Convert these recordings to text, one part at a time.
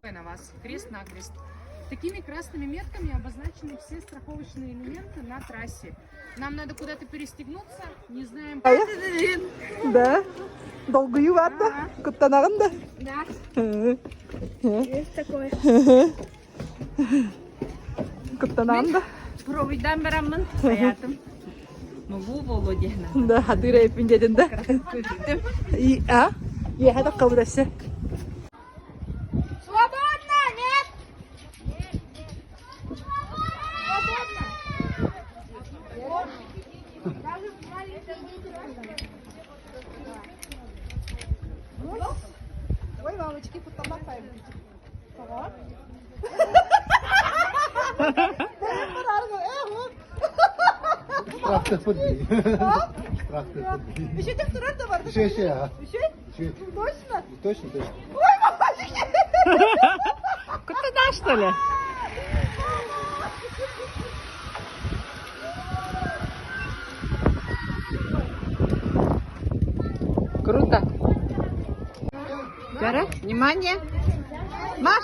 На вас крест-накрест. Такими красными метками обозначены все страховочные элементы на трассе. Нам надо куда-то перестегнуться, не знаем. Да. Долгую бар да? Куттанаҕын да? Да. Есть такое. Куттанаҕын да? Пробуйдан бараммын сайаатым. Могу Володя. Да, хатыра эппин дедин да. И а? Иэхэ таккабыт Свободно, нет? Свободно. Даже маленькие дети. Ой, мамочки, куттамак Тоҕо? Штраф дии. Штраф дии. Үшетек турар да барды. Үшей, үшей, аға. Үшей? Үшей. Точно? Точно, точно. Ой, мамочки! Куда что ли? Круто. Жара, внимание. Маш!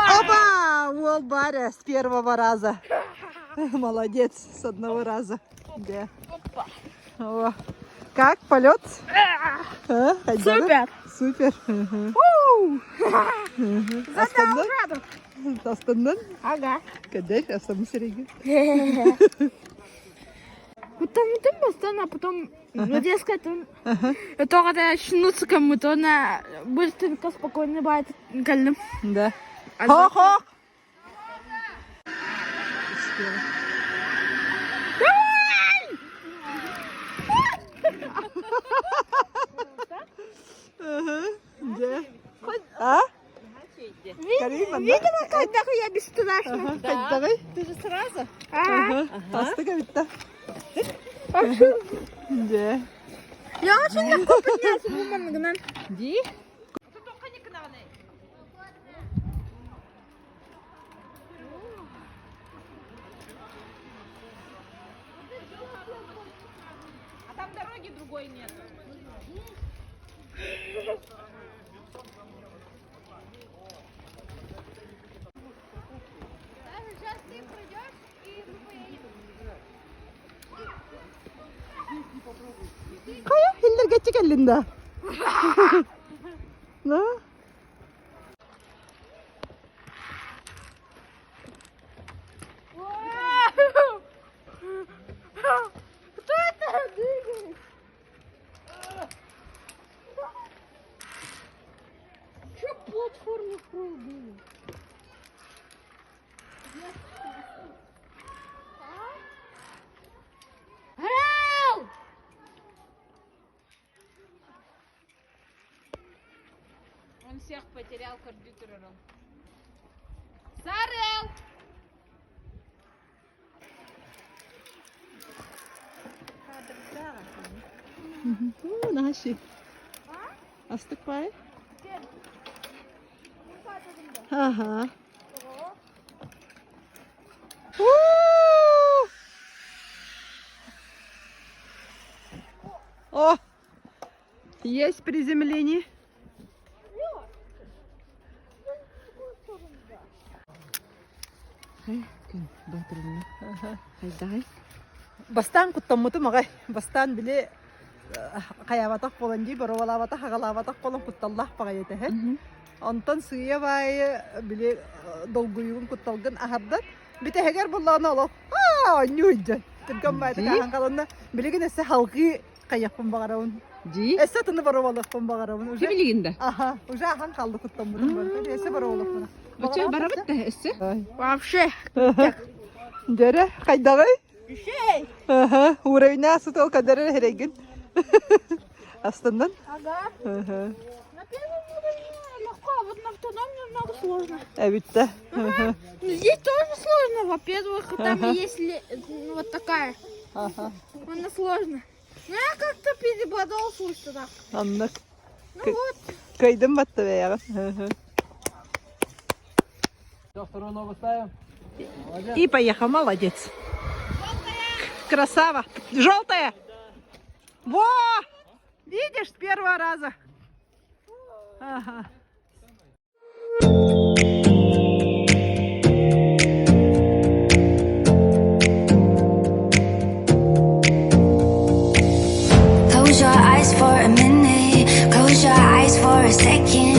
Опа! Уол Баря с первого раза. Молодец, с одного раза. Да. О. Как полет? А, Супер! Супер. Астыннан? Астыннан? Ага. Кадер, асам сереги. Потом ты постоянно, а потом резко это когда начнутся кому-то на быстренько спокойно бывает калым. Да. Хо-хо! Успела. Ага, да. А? Карима, Видела, когда я бесстрашна? Давай. Ты же сразу? Ага. Астыга битте. Да. Я очень легко поднялся, думаю, Ди? А там дороги другой нет. Сейчас ты пройдешь, и мы поедем. Kaya hiller geçecek elinde. Ne? Кто это двигает? Че платформу пробили? Орел! Он всех потерял компьютером. Сарел! Наши. Астык бай. Ага. У! О! Есть приземление. Бастаан куттаммытым аҕай. Бастаан били хайаабатах буолан дии, боруобалаабатах, аҕалаабатах буолан кутталлаах баҕайы этэ. Онтон сыыйа баайы били долгуйугун кутталгын аһардан бүтэһигэр буллаҕына олох аа оонньуу илдьэн түргэн баайытык ааһан хааланна билигин өссө халҕыы хайыахпын баҕарабын. Дии? Өссө атыны боруобалыахпын баҕарабын. Уже Билигин да? Аха, уже ахан хаалды куттаммытым барыта. Өссө боруобалыахпын. Очо барабыт да өссө? Вообще. Дьэрэ, хайдаҕый? Ишей! Аха, уровень сытыл кадары эрэгин. Астыннан? Ага. Аха. На первом уровне легко. а вот на втором немного сложно. Эбит да. Ну, здесь тоже сложно. Во-первых, там есть ну, вот такая. Она сложно. Но я как-то переборол свой страх. Оннук. Ну вот. Кыайдыҥ батта бэйэҕин. Все, вторую ногу ставим. Молодец. И поехал, молодец. Красава. Желтая. Во! Видишь, с первого раза. Ага. Close your eyes for a minute. Close your eyes for a second.